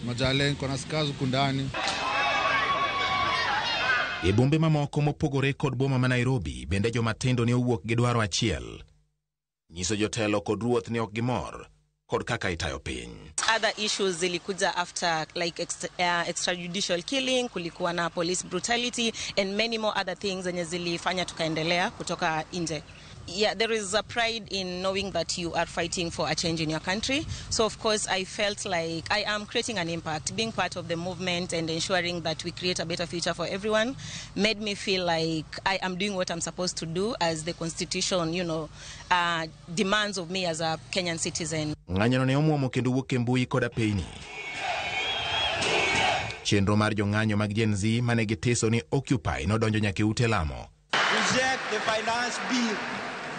Majale niko na scars huku ndani. E bombe mamoko mopogore kod boma ma Nairobi bende jomatindo ne owuok gi dwaro achiel. Nyiso jotelo kod ruoth ne ok gimor kod kaka itayo piny. Other issues zilikuja after like extrajudicial killing, kulikuwa na police brutality and many more other things zenye zilifanya tukaendelea kutoka nje. Yeah, there is a pride in knowing that you are fighting for a change in your country. So, of course, I felt like I am creating an impact. Being part of the movement and ensuring that we create a better future for everyone made me feel like I am doing what I'm supposed to do as the constitution, you know, demands of me as a Kenyan citizen. Ng'anyono ne omuomo kendo wuok e mbui koda peyni. Chenro mar jong'anyo mag Gen Z mane gitiso ni Occupy nodonjo nyaka e ute lamo. Reject the finance bill.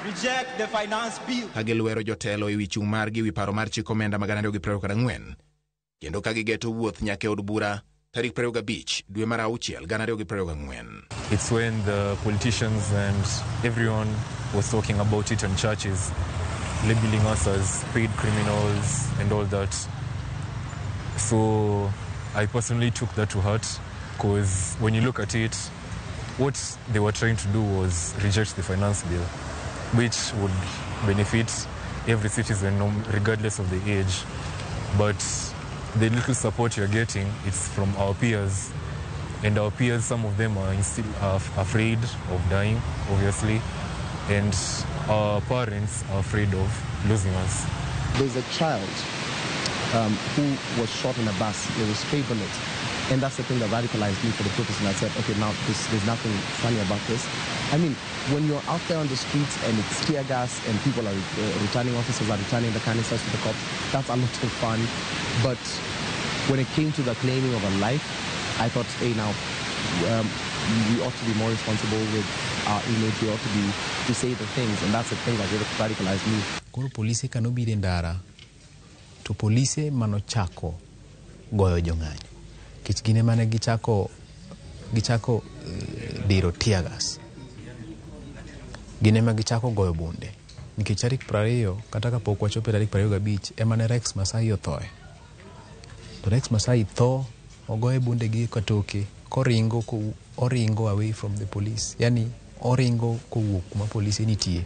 Reject the finance bill. Ka gilwero jotelo e wi chung' margi wi paro mar chik omenda mag 2024 kendo ka gigeto wuoth nyaka e od bura tarik 25 dwe mar 6 2024. It's when the politicians and everyone was talking about it in churches, labeling us as paid criminals and all that. So I personally took that to heart, because when you look at it, what they were trying to do was reject the finance bill, which would benefit every citizen regardless of the age. But The little support you're getting, it's from our peers. And our peers, some of them are still afraid of dying, obviously. And our parents are afraid of losing us. There's a child who was shot in a bus. It was stray bullet. And that's the thing that radicalized me for the protest. And I said, okay, now there's nothing funny about this. I mean, when you're out there on the streets and it's tear gas and people are returning, officers are returning the canisters to the cops, that's a lot of fun. But when it came to the claiming of a life, I thought, hey, now, we ought to be more responsible with our image. We ought to be to say the things, and that's the thing that really radicalized me. Koro polise kanobiro e ndara, to polise manochako goyo jong'anyo. Nikech gin ema ne gichako diro tear gas. Gin ema gichako goyo bunde. Nikech tarik 20 kata kapok wachopo e tarik 25 ema ne Rex Masai othoe. To Rex Masai tho ogoye bunde gi katoke koringo oringo away from the police. Yani oringo kowuok kuma polise nitie.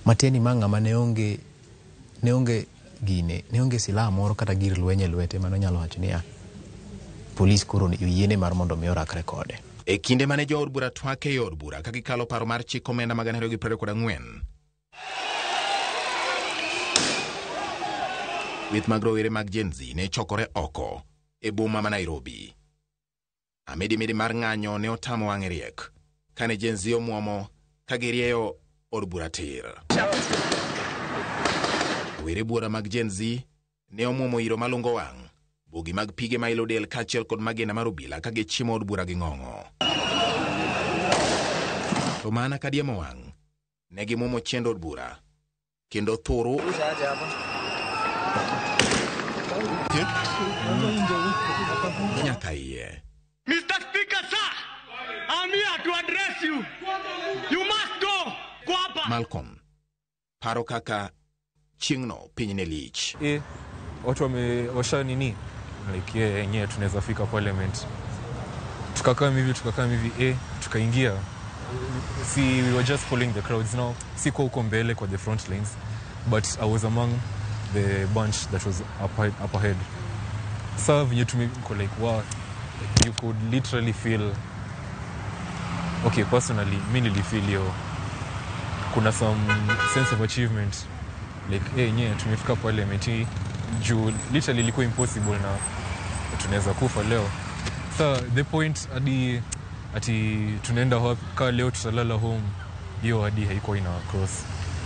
Matieni ma ng'ama ne onge gine, ne onge silaha moro kata gir lweny e lwete mano nyalo wacho niya polis koro oyiene mar mondo mi orakre kode. E kinde mane jood bura twak e od bura ka gikalo paro mar chik omenda mag 2024. Kweth mag rowere mag Gen Z ne chokore oko e boma ma Nairobi. Amidimidi mar ng'anyo ne otamo wang'e riek kane Gen Z omuomo ka girieyo od bura tir. Rowere buora mag Gen Z ne omuomo iro malungo wang', bogi mag pige mailo del kaachiel kod magina mar obila ka gichimo od bura gi ng'ong'o. To mana ka diemo wang', ne gimuomo chiend od bura kendo thuru nyaka iye. Mr. Speaker, sir, I'm here to address you. You must go. Malcolm paro kaka chieng'no piny ne lich. Watu wamewasha nini like yenyewe tunaweza fika parliament. Tukakaa hivi tukaingia. See, we were just following the crowds now. Siko huko mbele kwa the front lines, but I was among the bunch that was up ahead. Sasa venye tumeko like wow, you could literally feel, okay, personally mi nilifeel hiyo kuna some sense of achievement like hey, nye tumefika parliament juu literally ilikuwa impossible na tunaweza kufa leo. So the point hadi ati tunaenda wapi ka leo tutalala home, hiyo hadi haikuwa ina cross.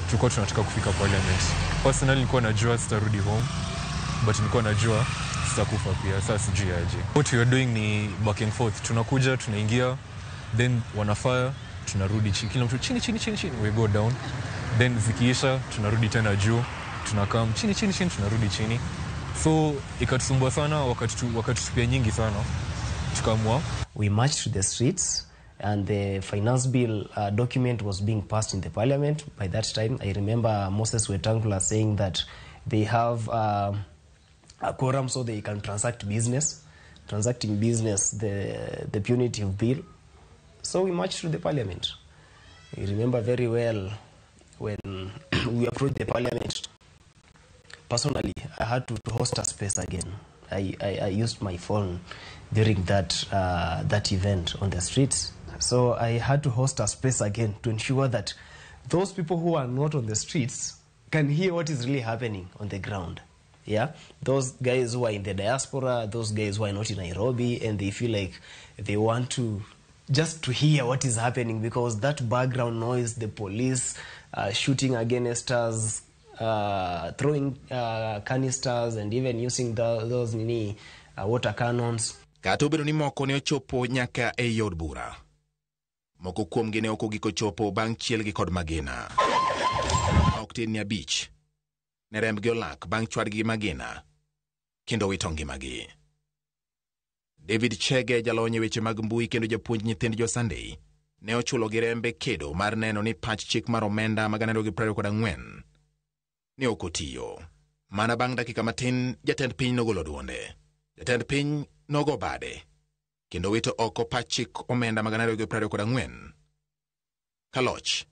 Tulikuwa tunataka kufika parliament. Personally nilikuwa najua sitarudi home, but nilikuwa najua sitakufa pia. Sasa sijui aje. What we are doing ni back and forth. Tunakuja, tunaingia, then wanafire, tunarudi chini. Kila mtu chini chini chini chini, we go down. Then zikiisha tunarudi tena juu, tunakam chini chini chini, tunarudi chini. So ikatusumbua sana, wakatutupia nyingi sana. Tukaamua. We marched to the streets, and the finance bill document was being passed in the parliament. By that time, I remember Moses Wetangula saying that they have a quorum so they can transact business. Transacting business, the punitive bill. So we marched to the parliament. I remember very well when we approached the parliament. Personally, I had to host a space again. I used my phone during that event on the streets. So I had to host a space again to ensure that those people who are not on the streets can hear what is really happening on the ground. Yeah, those guys who are in the diaspora, those guys who are not in Nairobi, and they feel like they want to just to hear what is happening, because that background noise, the police shooting against us, throwing canisters and even using those water cannons. Kata obedo ni moko ne ochopo nyaka ei od bura, moko kuomgi ne ok ogiko chopo bang' chielgi kod magina. Ok tin ni 5 ne rembgi olak bang' chwadgi gi magina kendo wito ngimagi. David Chege, jalony e weche mag mbui kendo japuonj nyithind jo Sunday, ne ochulo gi rembe kedo mar neno ni pach chik mar omenda mag 2024 ne ok otiyo. Mana bang' dakika matin, jatend piny nogolo duonde. Jatend piny nogo bade kendo wito oko pach chik omenda mag 2024 ka loch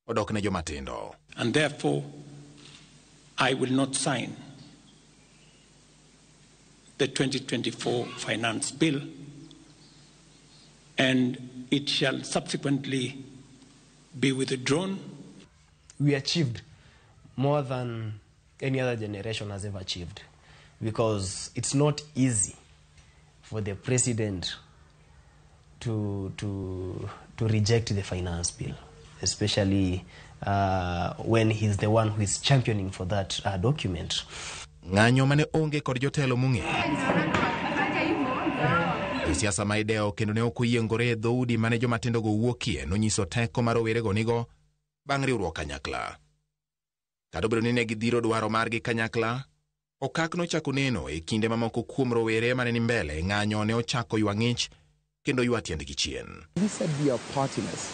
odok ne jomatindo. And therefore, I will not sign the 2024 Finance Bill, and it shall subsequently be withdrawn. We achieved more than any other generation has ever achieved, because it's not easy for the president to reject the finance bill, especially when he's the one who is championing for that document. Ng'anyo mane onge kod jotelo mong'e. Josiasa ma idewo kendo ne ok oyiengore e dhoudi mane jomatindogo wuokie nonyiso teko ma rowerego nigo bang' riwruok kanyakla. Kata obedo ni ne gidhiro dwaro margi kanyakla, okak nochako neno e kinde mamoko kuom rowere mane ni mbele ng'anyo ne ochako ywa ng'ich kendo ywa tiendgi chien. We said we are partyless.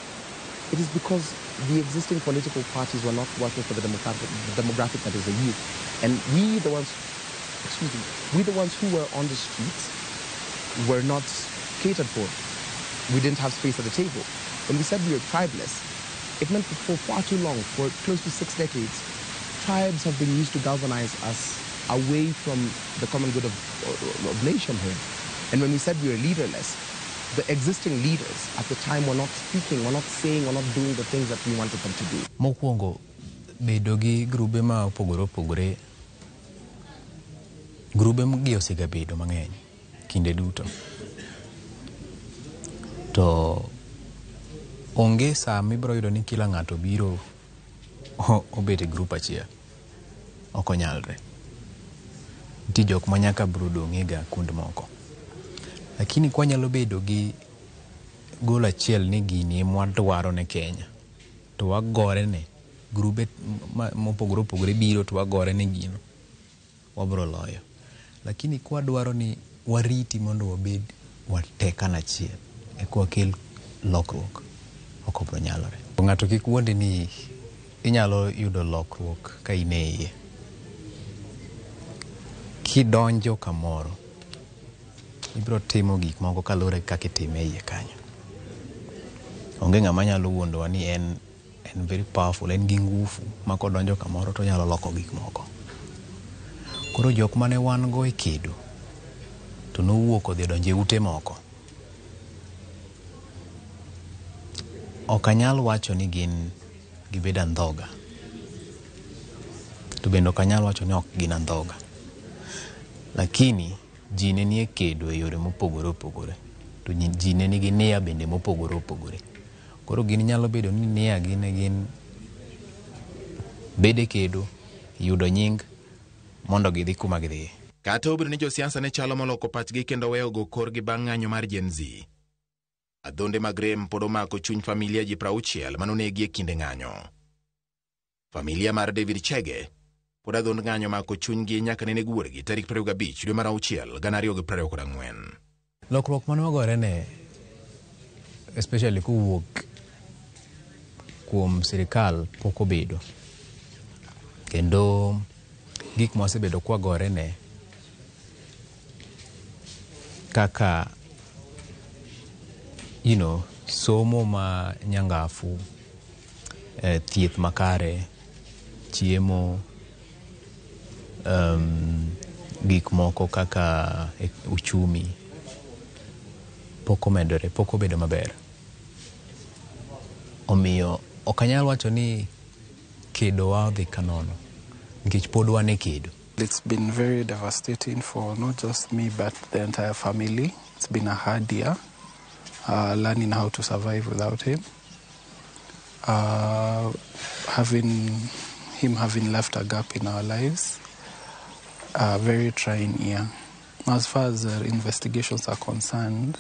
It is because the existing political parties were not working for the demographic that is the youth. And we the ones who were on the streets were not catered for. We didn't have space at the table. When we said we were tribeless, it meant that for far too long, for close to 6 decades, tribes have been used to galvanize us away from the common good of nationhood. And when we said we were leaderless, the existing leaders at the time were not speaking, were not saying, were not doing the things that we wanted them to do. Mokwongo, bedo gi grube ma opogore opogore, grube gi osegabedo mang'eny kinde duto. To onge saa mibiro yudo ni kila ng'ato biro obet e grup achiel. Ok onyalre. Nitie jok ma nyaka biro dong' ga kund moko. Lakini kwanyalo bedo gi gol achiel ni gini ema wadwaro ne Kenya, to wagore ne grube mopogore opogore biro to wagore ne gino, wabiro loyo. Lakini kwadwaro ni wariti mondo wabed watek kanachiel eka wakel lokruok, ok obiro nyalore. Ng'ato kik wuondi ni inyalo yudo lokruok ka in e iye. Kidonjo kamoro, ibiro timo gik moko kaluwore gi kaka itime e iye kanyo. Onge ng'ama nyalo wuondowa ni en very powerful, en gi ngufu ma kodonjo kamoro to onyalo loko gik moko. Koro jok mane wan go e kedo to nowuok odhi odonjo e ute moko. Ok anyal wacho ni gin gibedo andhoga, to bende ok anyal wacho ni ok gin andhoga. Lakini ji ne nie kedo e yore mopogore opogore, to ji ne nigi nia bende mopogore opogore. Koro gin nyalo bedo ni nia gi ne gin bede kedo, yudo nying mondo gidhi kuma gidhiye. Kata obedo ni josiasa ne chalo moloko pachgi kendo weyo go korgi bang' ng'anyo mar Gen Z, adhonde mag rem pod omako chuny familia ji 60 manonegi e kinde ng'anyo. Familia mar David Chege pod adhond ng'anyo mako chunygi nyaka nene wuorgi tarik 25 dwe mar 6 2024. Lokruok mane wagore ne, especially kowuok kuom sirikal pok obedo. Kendo gik mwasebedo kwagore ne kaka somo ma nyangafu, thieth makare, chiemo, gik moko kaka uchumi pok omedore, pok obedo maber. Omiyo ok anyal wacho ni kedo wa odhi kanono, nikech pod wan e kedo. It's been very devastating for not just me but the entire family. It's been a hard year, learning how to survive without him. Having left a gap in our lives, a very trying year. As far as investigations are concerned,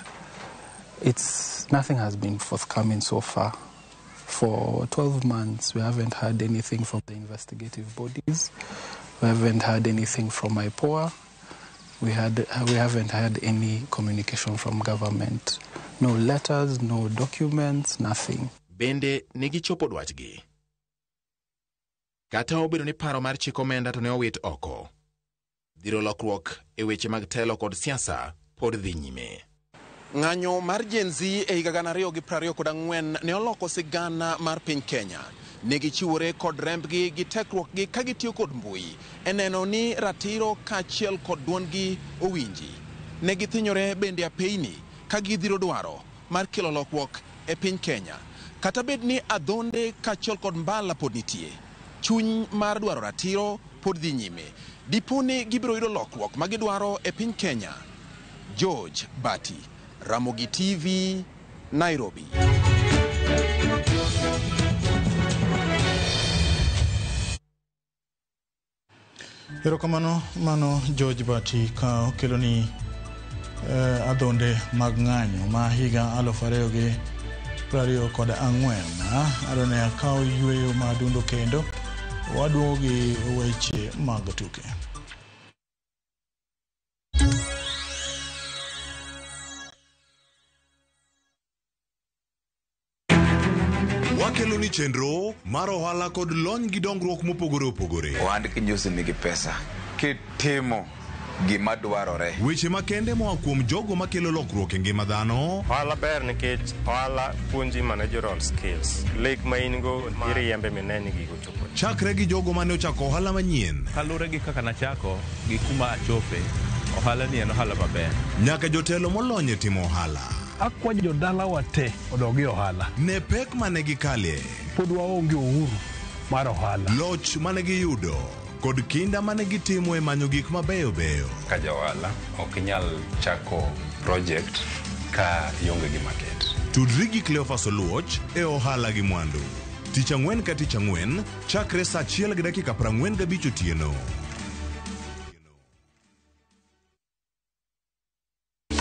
nothing has been forthcoming so far. For 12 months, we haven't had anything from the investigative bodies. We haven't had anything from IPOA. We haven't had any communication from government. No letters, no documents, nothing. Bende negichopo dwachgi. Kata obedo ni paro mar chik omenda to ne owit oko, dhiro lokruok e weche mag telo kod siasa pod dhi nyime. Ng'anyo mar Gen Z e higa 2024 ne oloko sigana mar piny Kenya. Ne gichiwore kod rembgi gi tekruokgi ka gitiyo kod mbui e neno ni ratiro kaachiel kod duondgi owinji. Ne githinyore bende apeyni ka gidhiro dwaro mar kelo lokruok e piny Kenya. Kata bed ni adhonde kaachiel kod mbala pod nitie, chuny mar dwaro ratiro pod dhi nyime. Dipo ni gibiro yudo lokruok ma gidwaro e piny Kenya. George Bati, Ramogi TV, Nairobi. Erokamano mano George Bati ka okelo ni adhonde mag ng'anyo ma higa 2024. Adone akaw yweyo madundo kendo waduogo gi weche mag tuke. Wakelo ni chenro mar ohala kod lony gi dongruok mopogore opogore. Ohand kinyosi nigi pesa kitimo gima dwarore. Weche makende moa kuom jogo makelo lokruok e ngima dhano. Ohala ber nikech ohala puonji managerial skills. Lek ma in go iriembe mineni ni gigo chopo. Chakre gi jogo mane ochako ohala manyien. Kaluwore gi kaka nachako gi kuma achope, ohala ni en ohala maber. Nyaka jotelo molony e timo ohala. Akwayo jodalawa te odog e ohala. Ne pek mane gikale. Pod waonge uhuru mar ohala. Loch mane giyudo kod kinda mane gitimo e manyo gik mabeyo beyo. Ka ja ohala ok inyal chako project ka ionge gi market. Tudri gi Cleophas Oluoch e ohala gi mwandu. Tich ang'wen ka tich ang'wen chakre saa 1:45 otieno.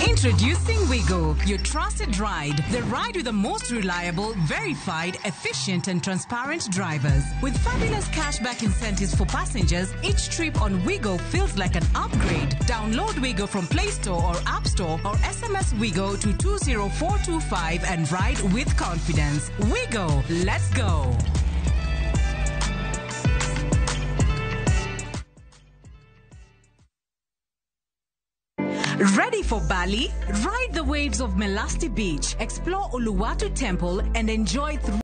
Introducing Wigo, your trusted ride. The ride with the most reliable, verified, efficient, and transparent drivers. With fabulous cashback incentives for passengers, each trip on Wigo feels like an upgrade. Download Wigo from Play Store or App Store or SMS Wigo to 20425 and ride with confidence. Wigo, let's go. Ready for Bali? Ride the waves of Melasti Beach, explore Uluwatu Temple, and enjoy